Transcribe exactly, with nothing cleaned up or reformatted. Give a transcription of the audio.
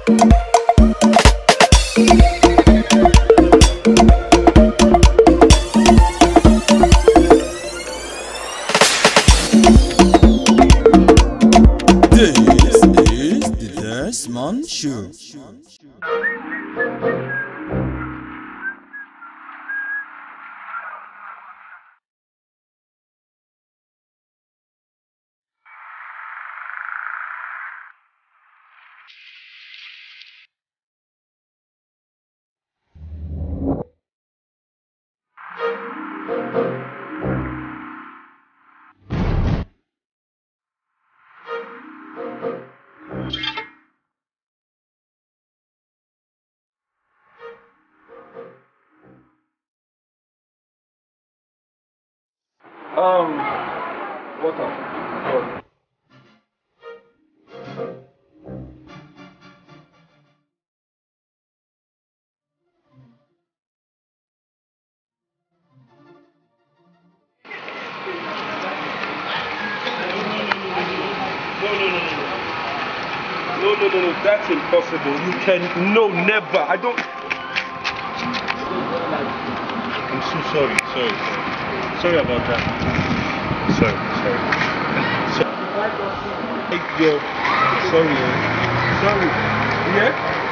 This is the Desmond Show. Um, water. Water. No, no, no, no, no. No, no, no, no. That's impossible. You can. No, never. I don't. I'm so sorry. Sorry. Sorry about that. Sorry. Sorry. So, hey, yo. Sorry. Sorry. Yeah?